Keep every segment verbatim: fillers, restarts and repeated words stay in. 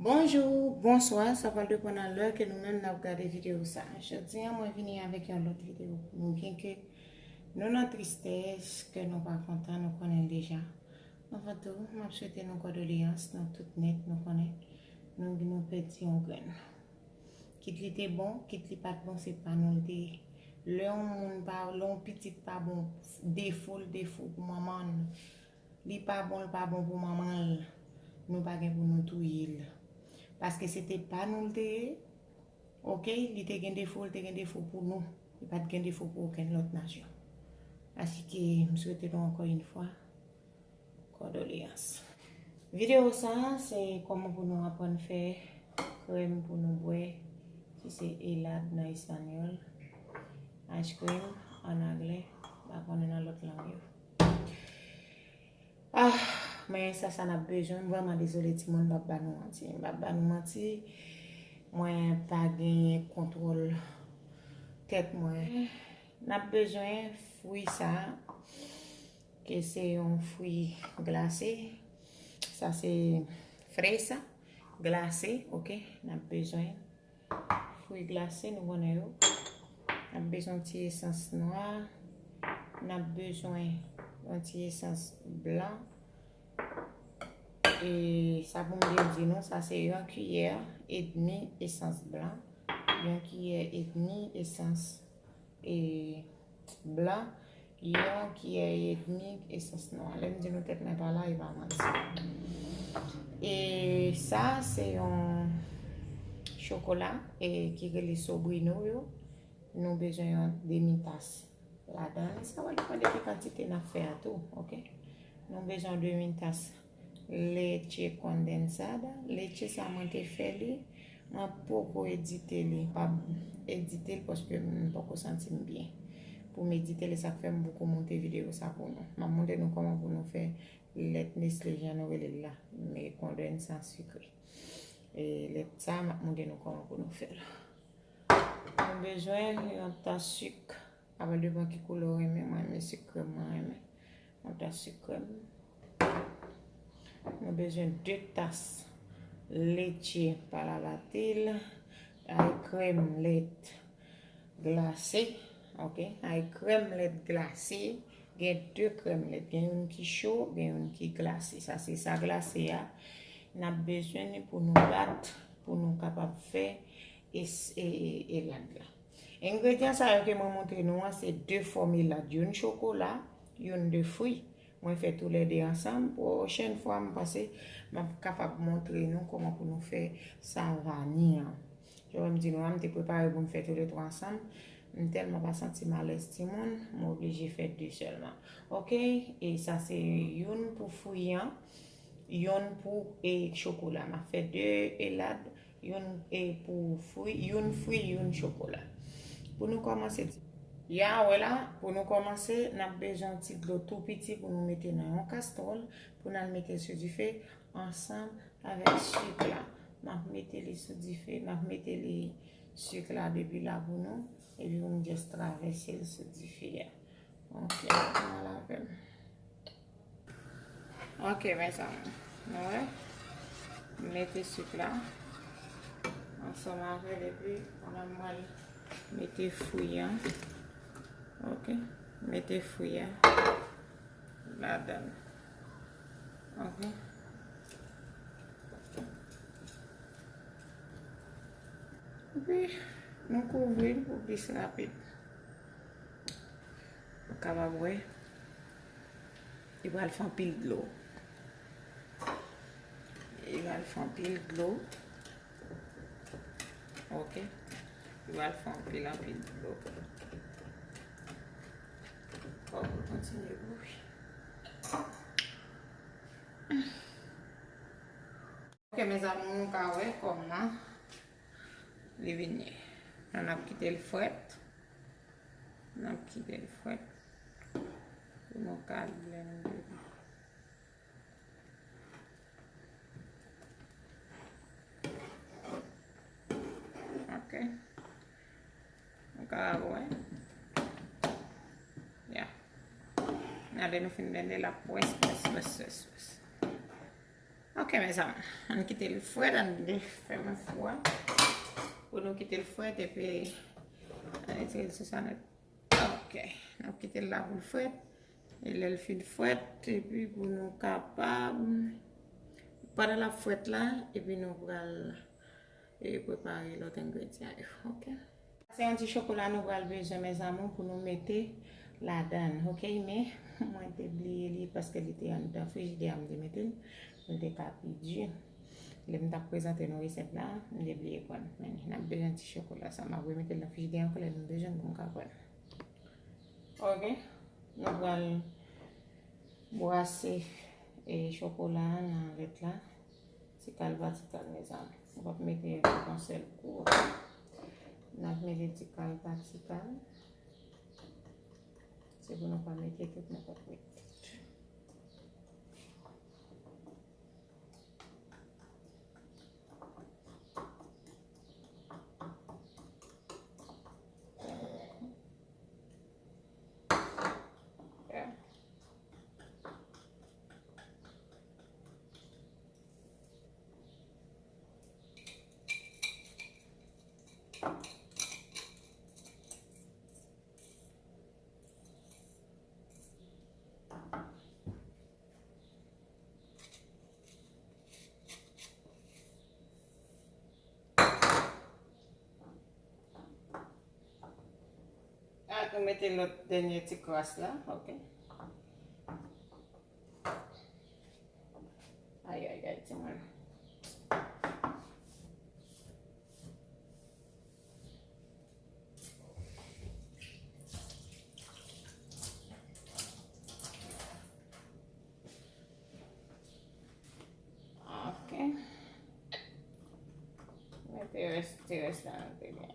Bonjou, bonswa, sa pral depann a lè ke nou menm n ap gade videyo sa. Jodi a, mwen vini avèk yon lòt videyo pou nou, byenke nou nan tristès, ke nou pa kontan, nou konnen l deja. Anvan tou, m ap swete nou kondoleyans, nou tout nèt, nou konnen nou, nou pèdi yon grenn. Kit li te bon, kit li pa t bon, se pa nou l te ye. Lè yon moun pa, lè yon pitit pa bon, defo l defo pou manman l. Li pa bon, li pa bon pou manman l. Nou pa gen pou nou touye l. Paske se te pa nou l te ye. Oke, li te gen defo, li te gen defo pou nou. Li pa t gen defo pou okenn lòt nasyon. Asike, m swete nou ankò yon fwa, kondoleyans. Videyo sa a, se kòman pou nou aprann fè krèm pou nou bwè, ki se helad nan espanyòl, ice cream an anglè, m pa konnen nan lòt lang yo. Ah, men sa, sa n ap bezwen. M vrèman dezole, timoun, m p ap ba nou manti. M p ap ba nou manti. Mwen pa genyen kontwòl tèt mwen. N ap bezwen fwi sa, ke se yon fwi glase. Sa se fresa glase, oke? N ap bezwen fwi glase, nou konnen yo. N ap bezwen yon ti esans nwa. N ap bezwen yon ti esans blan. E sa pou m byen di nou, sa se yon kiyè edmi esans blan, yon kiyè edmi esans, e, blan, yon kiyè edmi esans nwa. Lè m di nou tèt mwen pa la, e pa manti. E sa se yon chokola, e, ki rele Sobrino yo. Nou bezwen yon demi tas ladan li. Sa va depann de ki kantite n ap fè a tou, oke? Nou bezwen yon demi tas leche condensada. Leche sa mwen te fè li. Mwen poko edite li. Pa edite l paske m poko santi m byen pou m edite li. Sa k fè m poko monte videyo sa pou nou. M ap montre nou kòman pou nou fè lèt Nestlé, jan nou rele l la. Men condensé sucré. E lèt sa, m ap montre nou kòman pou nou fè l. Nou bezwen yon tas sik. Sa va depann ki koulè w renmen. Mwen renmen sik krèm, mwen renmen yon tas sik krèm. Nou bezwen de tas leche pa lavatil, ay krèm lèt glase, oke? Ay krèm lèt glase, gen de krèm lèt, gen youn ki cho, gen youn ki glase. Sa se sa glase a. N ap bezwen li pou nou bat, pou nou kapab fè e, e, e, helad la. Engredyan sa yo ke mwen montre nou an, se de fòm helad, youn chokola, youn de fwi. Mwen fè toulède ansanm. Pwochèn fwa, m panse m ap kapab montre nou kòman pou nou fè sa vani an. Jan m di nou an, m te prepare pou m fè toulètwa ansanm. M tèlman pa santi m alèz timoun, m oblije fè de sèlman. Oke, e sa se youn pou fwi an, youn pou, e, chokola. M ap fè de helad, youn, e, pou fwi, youn fwi, youn chokola. Pou nou kòmanse, ya wè la, pou nou kòmanse, n ap bezwen yon ti dlo tou piti pou nou mete nan yon kastwòl, pou n al mete l sou dife ansanm avèk sik la. M ap mete li sou dife, m ap mete li sik la depi la pou nou, epi pou m just travèse l sou dife a. Ok, nou al avè m. Ok, mezanmi, nou wè, m mete sik la ansanm avè l, epi kounya m pral mete fwi a. Ok, mete fwi a ladan l. Ok. Epi, nou kouvri l pou plis rapid. Ou kapab wè, li pral fè anpil dlo. Li pral fè anpil dlo. Ok. Li pral fè anpil, anpil dlo. Fòk nou kontinye bouyi. Ok, mezanmi, nou ka wè kòman li vin ye. N ap kite l frèt. N ap kite l frèt pou nou ka blende li. Ok. Nou ka wè. Ya. Lè nou fin blende, l ap pwès, pwès, pwès, pwès, pwès. Ok, mezanmi, ann kite l frèt, ann fèmen fou a. Pou nou kite l frèt, epi ann retire l sou sa nèt. Ok, n ap kite l la pou l frèt. E lè l fin frèt, epi pou nou kapab, pandan l ap frèt la, epi nou pral e prepare lòt engredyan yo, ok? Se yon ti chokola nou pral bezwen, mes amours, pou nou mete ladan l, ok? Men mwen te bliye li paske li te anndan frijidè a, m te mete l pou l te ka pi di. Lè m t ap prezante nou resèt la, m te bliye pran l. Men n ap bezwen ti chokola sa. M ap remete l nan frijidè ankò lè m bezwen l pou m ka pran l. Ok? Nou pral brase e chokola a nan lèt la. Ti kal pa ti kal, mezanmi. Nou p ap mete yon sèl kou, ok? N ap mete ti kal pa ti kal. Se pou nou pa mete tout, nou p ap mete tout. Ah, nou mete lòt dènye ti kras la, ok. Ay, ay, ay, timoun. Ok. Mete rès, ti rès la nan pi byen.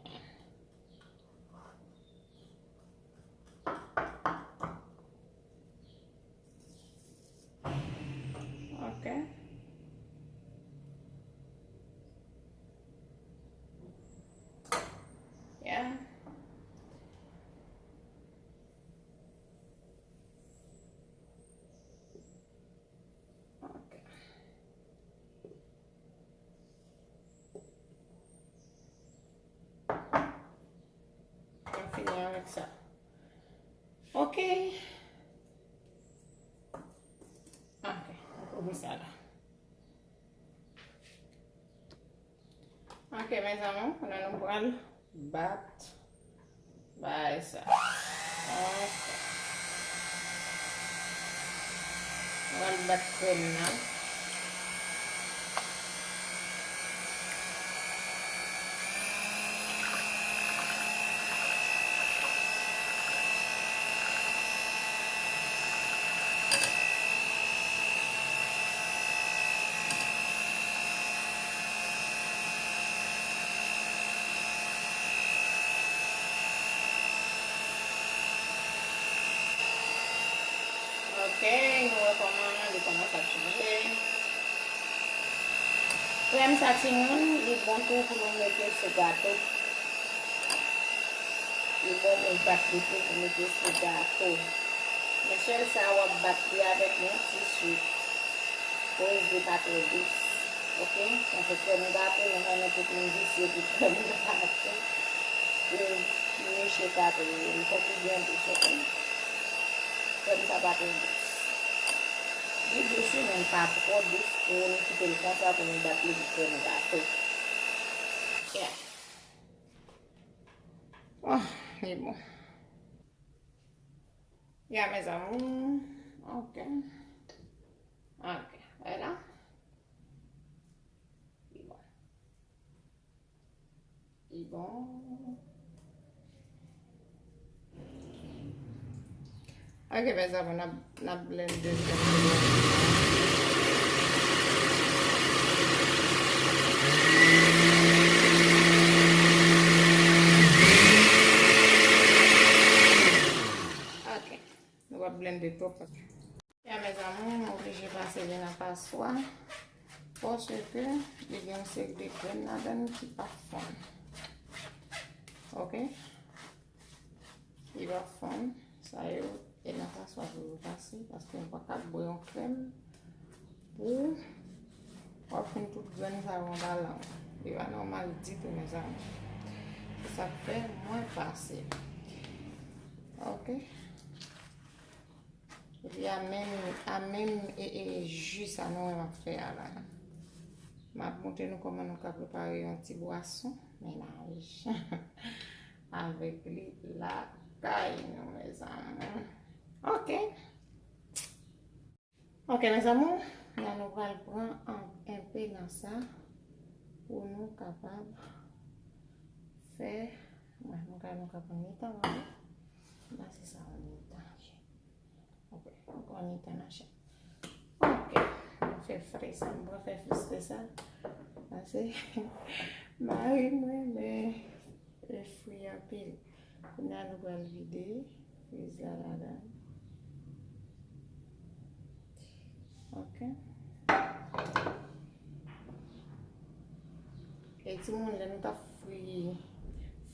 Ok. Yeah. Ok. Mwen fini avèk sa. Ok. Ok, mwen kouvri sa la. Ok, mes amours, kounye a nou pral bat bagay sa. Ok. Nou pral bat krèm nan. Ok, nou wè kòman li kòmanse ap chanje. Krèm sa, timoun, li bon tou pou nou mete sou gato. Li bon pou nou bat li tou pou mete sou gato. Men sèl sa, w ap bat li avèk yon ti swit. Poz li pa twò dous. Ok? Paske krèm gato, nou konnen tout moun visye pou krèm gato. Pou niche gato yo, li fòk li byen dous, ok? Krèm sa pa twò dous. Li dous, wi, men li pa twò dous pou nou kite l konsa pou nou bat li pou krèm gato. Yeah. Oh, li bon. Ya, mes amours. Ok. Ok. Wè la. Li bon. Li bon. Ok, mes amours, n ap, n ap blende. Ok. Nou p ap blende twòp. Ya, mes amours, m oblije pase li nan paswa. Paske li gen yon seri de grenn ladan l ki p ap fonn. Ok? Li p ap fonn. Sa yo, e nan paswa pou yo pase, paske nou pa ka bwè yon krèm pou W ap fin tout grenn sa yo anba lang. Li pa nòmal ditou, mezanmi. Se sa k fè mwen pase. Ok. Epi a menm, a menm e, e, ji sa nou wè m ap fè a la. M ap montre nou kòman nou ka prepare yon ti bwason mennaj avèk li lakay nou, mezanmi. Ok. Ok, mezanmi, la nou pral pran an, enpe nan sa pou nou kapab fè, mwen, nou ka, nou ka pran mitan, mwen, la, se sa, yon mitan. Ok, nou pran mitan nan chè. Ok, nou fè fre sa, nou pral fè fre sa. Sa se mari mwen, men li fri anpil. Kounye a nou pral vide friz la ladan. Ok. E timoun, lè nou t ap fri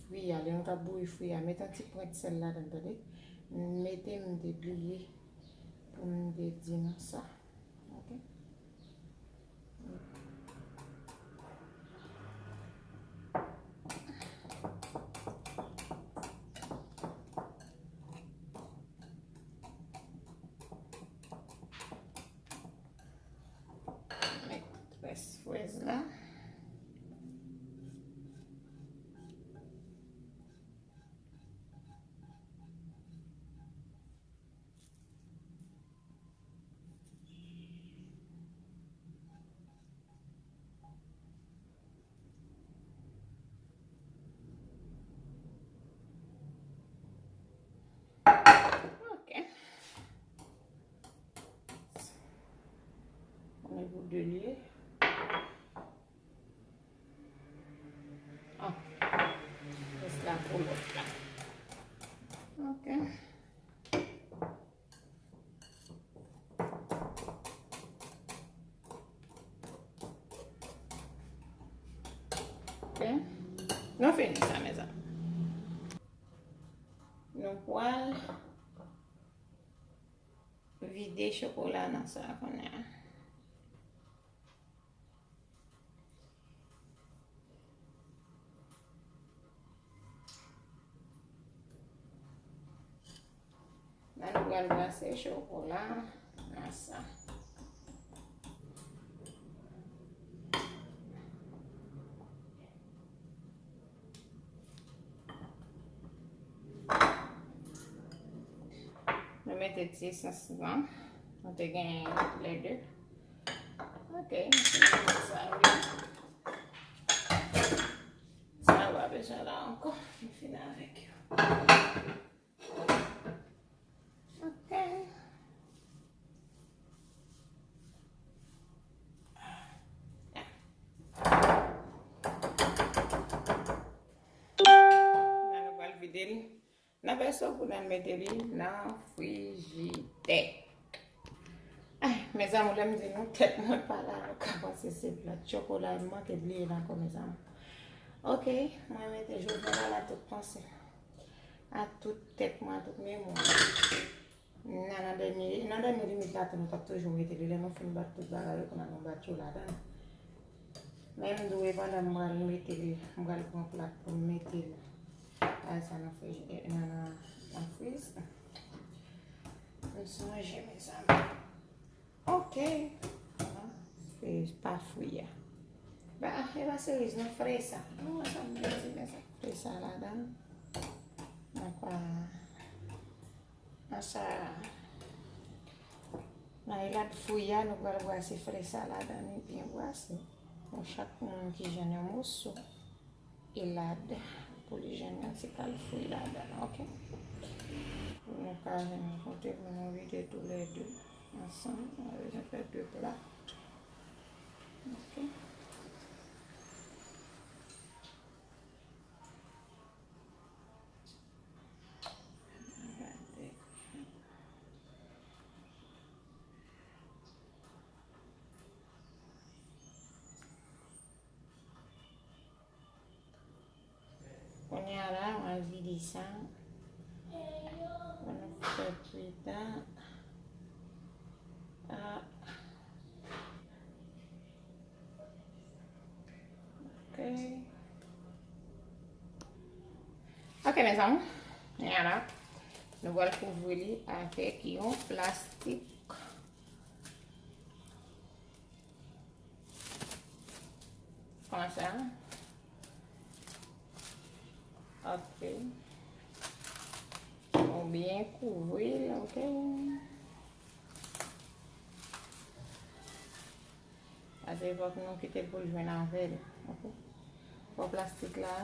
fri a, lè nou t ap bouyi fri a, mete yon ti pwent sèl ladan, tande. Mete, m te bliye pou m te di nou sa. Ok. Met rès frèz la. Ok. Konnen pou de li ye. Ah. Rès la pou lòt la. Ok. Ok. Nou fini sa, mezanmi. Nou pral vide chokola nan sa kounye a. La, nou pral brase chokola nan sa. Nou mete ti esans lan. Nou te gen lè de. Ok, nou fini met sa yo la. Sa yo pa bezwen la ankò. Nou fini avèk yo. Ok. La nou pral vide l nan vèso pou n al mete li nan frijidè. Ay, mezanmi, lè m di nou tèt mwen pa la, nou ka panse se plat chokola, m manke bliye l ankò, mezanmi. Ok, mwen mete jodi a la tout panse. A tout tèt mwen, a tout memwa. Nan, nan dènye, nan dènye limit la tou, nou t ap toujou mete li. Lè nou fin bat tout bagay yo, kounye a nou bat yo ladan. Men m dwe, pandan m pral mete li, m pral pran plat pou m mete li. Al sa nan frij, nan, nan, nan friz. M sonje, mezanmi. Ok. Se pa fri a. Ba, e pa seriz, non, fre sa. Non, sa m di, men sa fre sa ladan. Nan kwa, nan sa, nan elad fri a, nou pral brase fre sa ladan, li byen brase. Bon, chak moun ki jwenn yon moso elad pou li jwenn yon ti kal fri ladan, ok? Pou nou ka jwenn yon kote pou nou vide toulède ansanm. Nou bezwen fè de plat. Ok. Kounye a la, mwen vide sa. Mwen fè kwit la. Ah. Ok. Ok, mezanmi. Kounye a la, nou pral kouvri li avèk yon plastik. Konsa. Ok. Nou byen kouvri l, ok. Paske fòk nou kite l pou l jwenn avè l, ok? Fò plastik la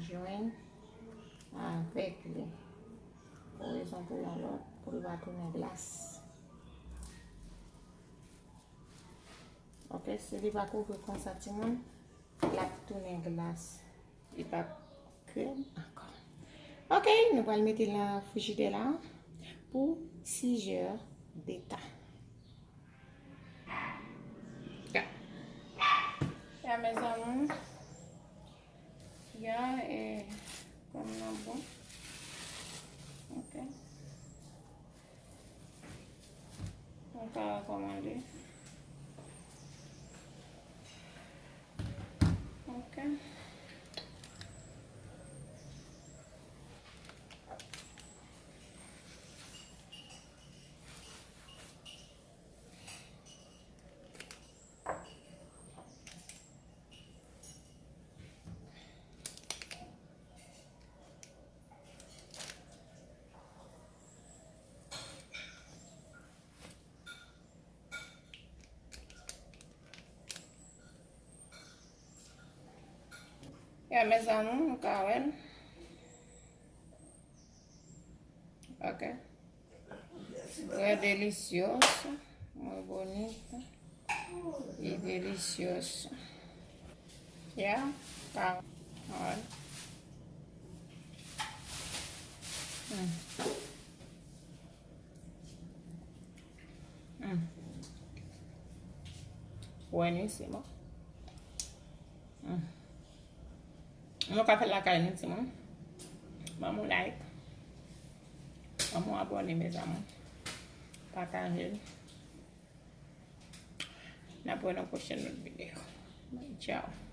jwenn avèk li. Pou rezon pou yon lòt, pou l pa tounen glas. Ok, si li pa kouvri konsa, timoun, l ap tounen glas. Li p ap krèm ankò. Ok, nou pral mete l nan frijidè la pou sis è de tan. Ya. Ya, mezanmi. Ya, e, kòm nan bon. Ok. Nou ka rekòmande. Ok. Ya, mezanmi, nou ka wè l. Ok. Très delicioso, muy bonita y delicioso. Ya, pa mal. Mm. Mm. Buenísimo. Mm. Nou ka fè l lakay nou, timoun. Ban m yon like. Ban m yon abòne, mezanmi. Pataje l. N ap wè nan pwochèn lòt videyo. Bye, ciao.